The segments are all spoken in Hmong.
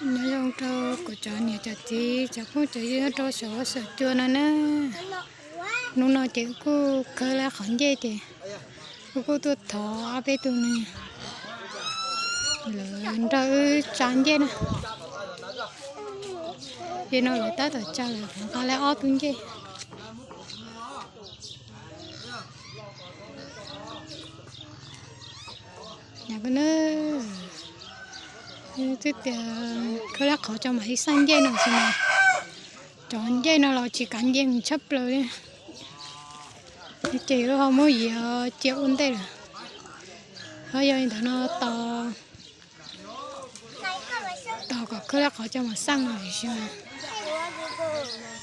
Nyob zoo rau kuv cov niam cov txiv cov phooj cov ywg nyob rau saum huab saum cua no na. Hnub no ces wb kuj khawb lab qhov ncej ces wb kuj tuaj thov ob peb tug nws lawv nrog wb tsa ncej na. Ces no lawv tab tom tsa lawv nqa lawv ob tug ncej. Yog koj na, twb tias khawb lab qhov tso mam li xaj ncej no xwb mas cov ncej no los tsis kav nce mus tshaj plaws li. Ces lub ho muab yiav cia ua ntej lawm. Ho yog li ntawd no tos, tos kom khawb lab qhov tso mam xaj no tiam sis mas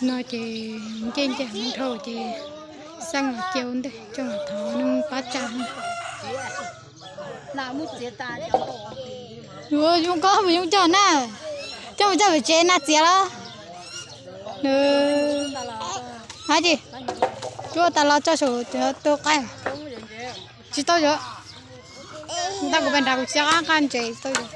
no ces ncej ncej dhau ces xaj los cia ua ntej coj los thov neeg pab tsa. Yuav zoo koj mus zoo coj na, coj mus coj pem tsev na txiav los. Hab tsis, cuaj tas los tso saum tu qaib. Tsis tau yuav. Ntag kuv pes nrad kuv txiav qab nqaj ntses tau yuav.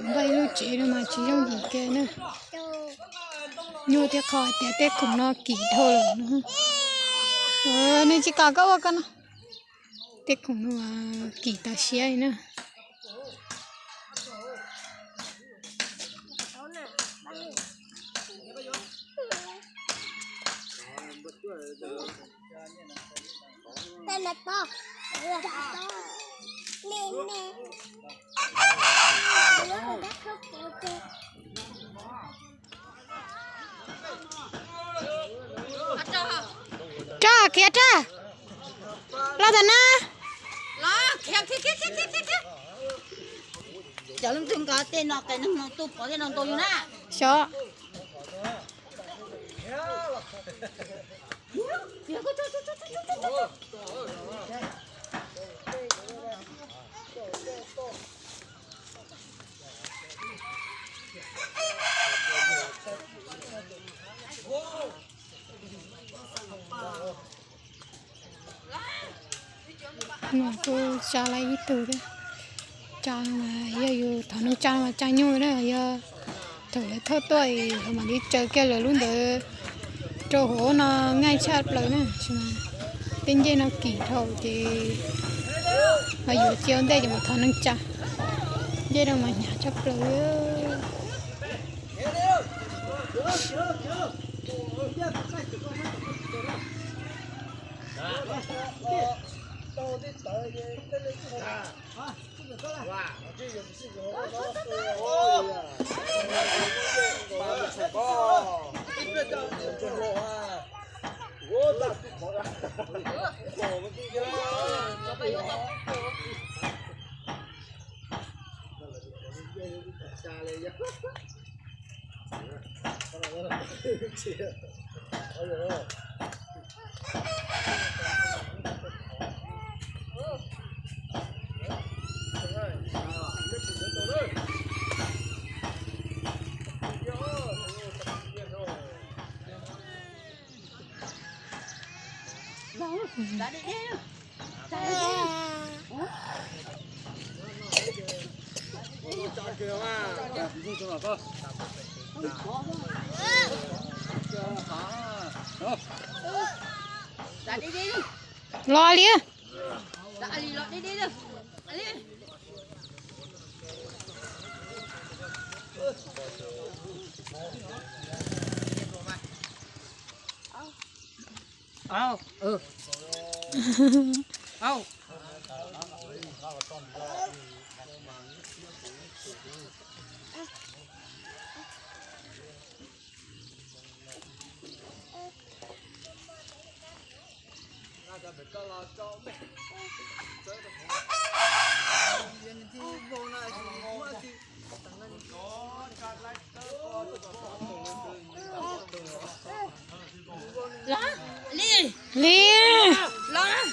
Npaj ib lub tsev no mas tsis yooj yim kiag na. Nyuaj thiab qhov tias tej khoom no kim dhau lawm no. Nej tsis kom koj ua koj no. Tej khoom no kim tas siab li na. Raj, khiav raj. Los tag na. Cov leej twg nqa tej no qe neeg no tuaj pov thiab no ntau yus na. Xyov. Kuj tsa lawm ib tug thiab. Tsa mas yog yus thov neeg tsa mas tsa nyuaj na, yog thaum lawv thauj tuaj es lawv mam li tsaws kiag lawv lub ntawd rau hauv no, nqaij tshaj plaws na. Tej ncej no kim dhau ces mas yuav cia ua ntej ces mus thov neeg tsa. Ncej no mas hnyav tshaj plaws. Los li. Li, los,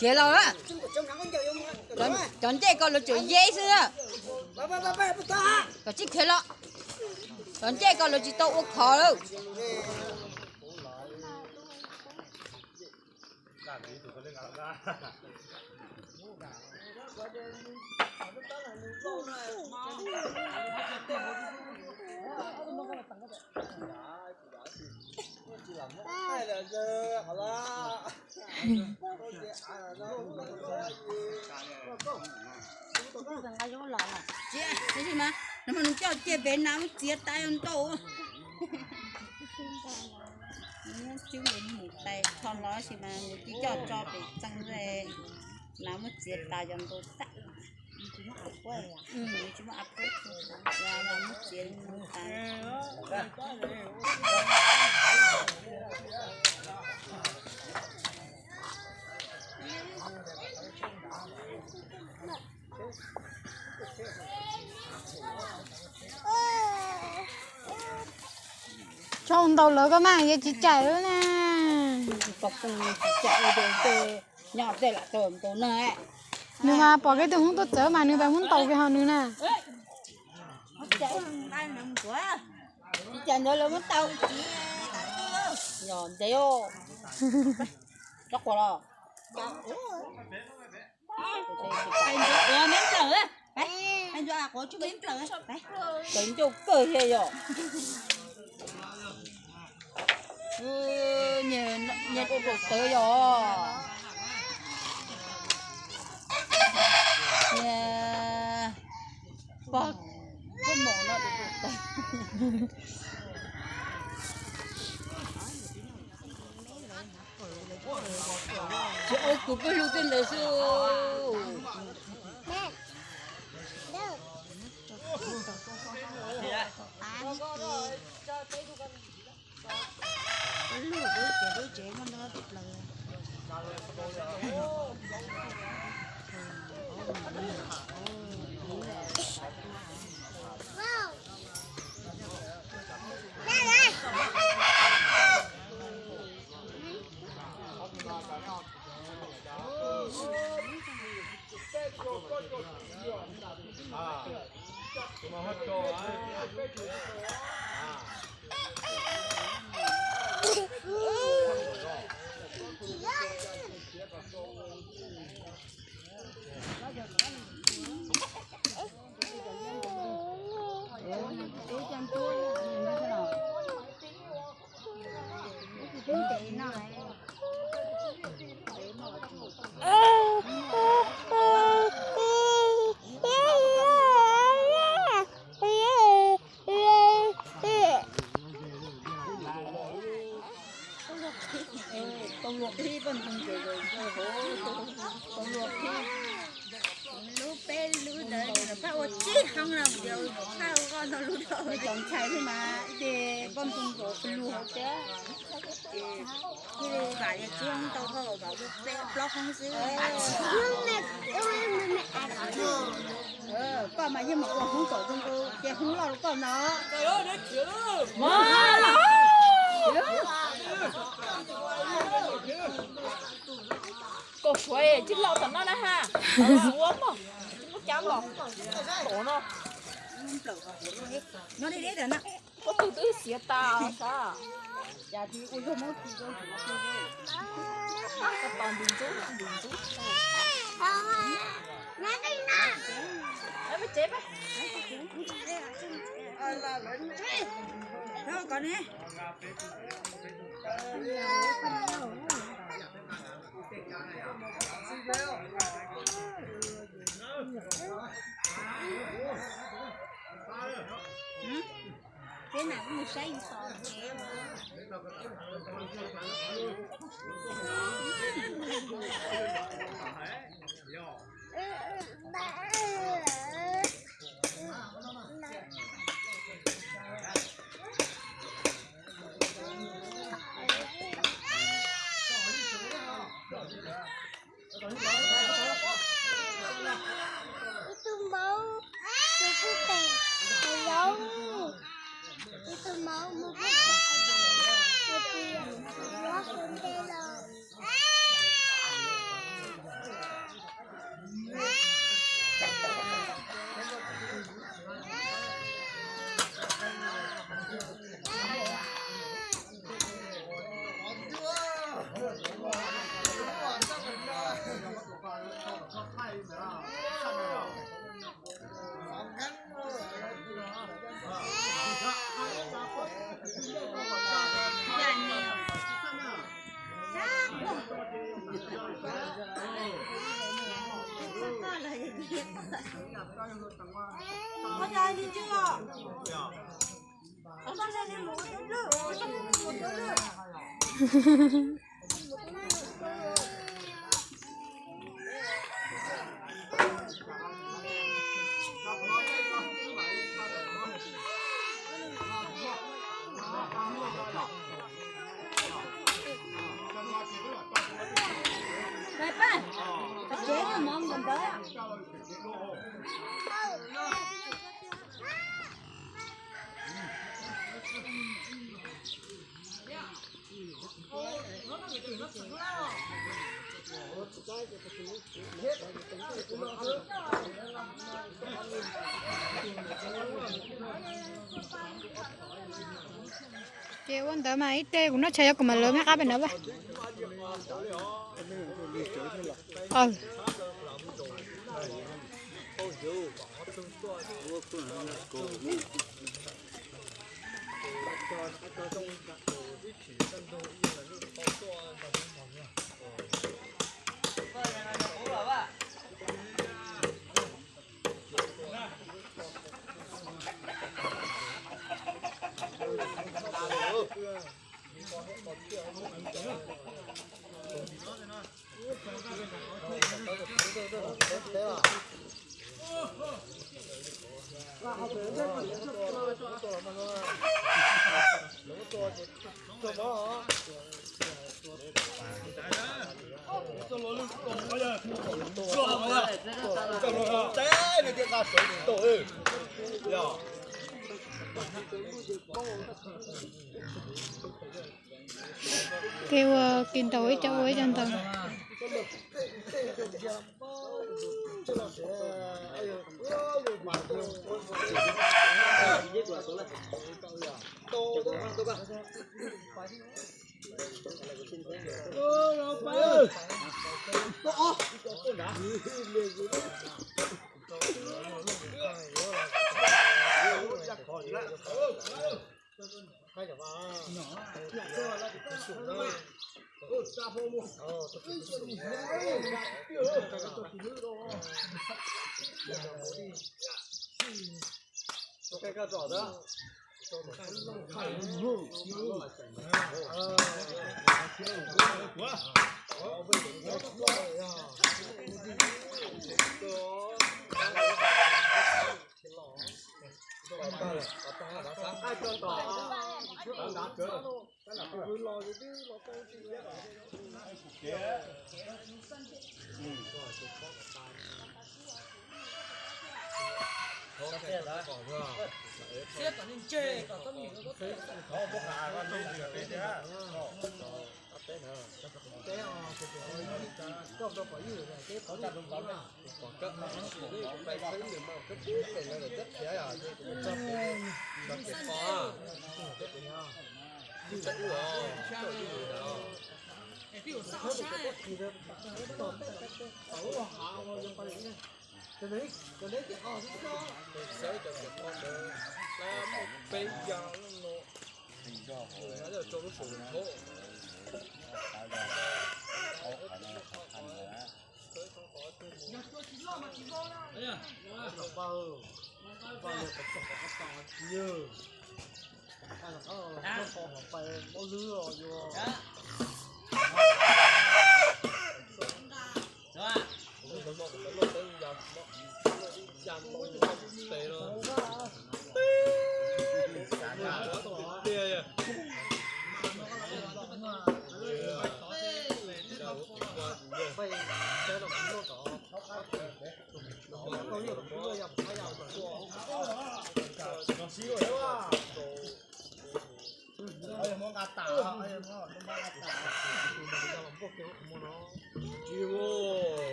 ces los, cov ncej ko lawv tsuas yeb xwb. Kom tsib khiav los, cov ncej ko lawv tsis tau ua khov lawm. Tsis mas, no mas nws coj cia pem nas muab txiav tas yog ntau. Nws nyob txwb nws mus tais tho los sis mas nws cia coj tso pem txee, nas muab txiav tas yog ntau tag. Nws tsis muaj av puab, muab txiav tas. Tso ntau lawm koj mas, yog tsis cais lawm na. Tsis cais, nyob tej lam tau ntau na. Nws mas pom kev tus hmoob tuaj txawv mas nws pab muab ntaus kiag hauv nws na. Tsis cais ntawd lawv muab tau. Yog ntev os. Txhob quas los. Tawv ncauj kawg thiab yog. Nyias rau rau tawv yog. Nyias pog koj mom no rau rau tawv. Tsis ua kuv peb lug tej ntawd xwb. Lub peb lub ntawd nws phaj ua tsib hoob no, phaj ua koj no lub no. Cov ntxhais xwb mas ib ce poj ntxoog nkaus lug hauv thiab. Ces vam tias tsib hoob tau koj vam ua peb plaub hoob xwb. Koj mas yeej mus ua hoob kom zoo, ces hoob loj rau koj no. Kaum suav tsis loj tom no na ha. Suav mog, tsis muaj cab los tom no. Koj tug twb xiav tas sav. Koj tos ntim ntxub ntim ntxub. Peb mam mus saib yus tom kev. Ib tug maub, tus pub pem, tus yau. Ib tug maub, mus pub pem. Ces ua ntawd mas ib teg kuv noj tshais yuav kuv mam lawv mej qab pem no. Kev ua kev ntaus ib co ua ib co ntaus.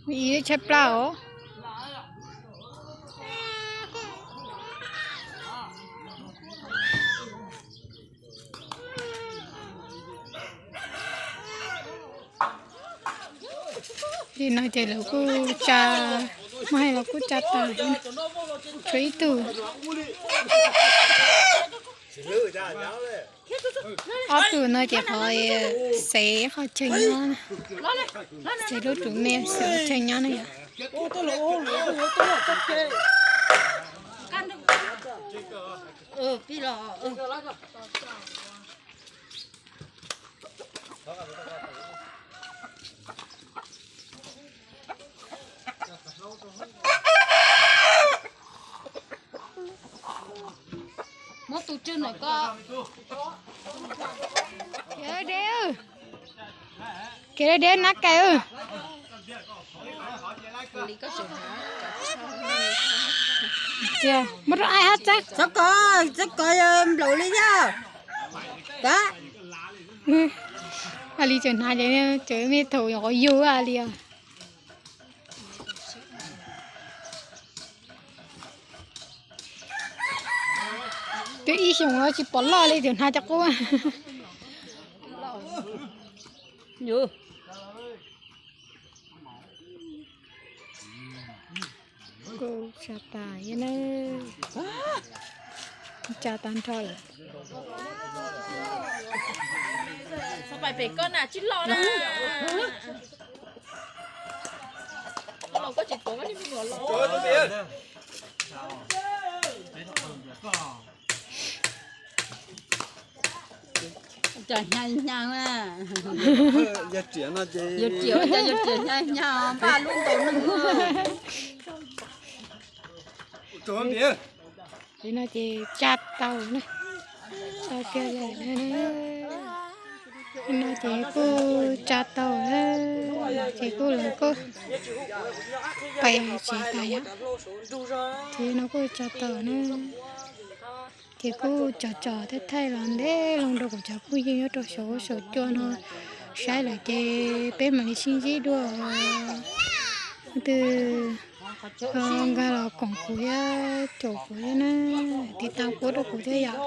Ib tshaj plaws os. Li no ces lawv kuj tsa, muab hais los kuj tsa tas, tshuav ib tug. Ob tug no ces qhov xev qhov chaw nyob, xev lub tus me xev qhov chaw nyob na yom. Muab tus tswj ntawm ko. Kev deb, kev deb nab kais. Muab rau ai hab txab. Txhob kov, txhob kov nplaum li thiab. Ab li tseem hnav ces tseem me thaum nyuam qhuav yug li os. Twb ib xyoos los tsis pom loj li, tseem hnav cov qub. Kuj tsa tas na, tsa tag nrho lawm. Pais pem koj na, tsis los na. Los koj tsis tuav koj niag me nyuam los. Cov hnya hnya na. Yog riam no ces, yog riam, yog riam hnya hnya npaj lub ntaus neeg. Li no ces tsa tau na, tsa kiag lawm na. Li no ces kuj tsa tau na, ces kuj lawv kuj pais tsev tas yom. Ces no kuj tsa tau na. Ces kuj tso tso thaij thaij los ntev loo rau kuv cov phooj ywg nyob rau saum huab saum cua no saib lawm ces peb mam li sib ntsib dua. Leej twg nkag los koom kuv thiab caum kuv thiab na, tiv tauj kuab rau kuv thiab yom.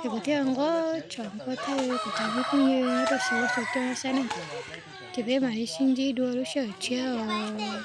Ces kuv thiaj nquag tsom nquag thaij kuv cov phooj ywg nyob rau saum huab saum cua no saib na. Ces peb mam li sib ntsib dua lub sij hawm tshiab os.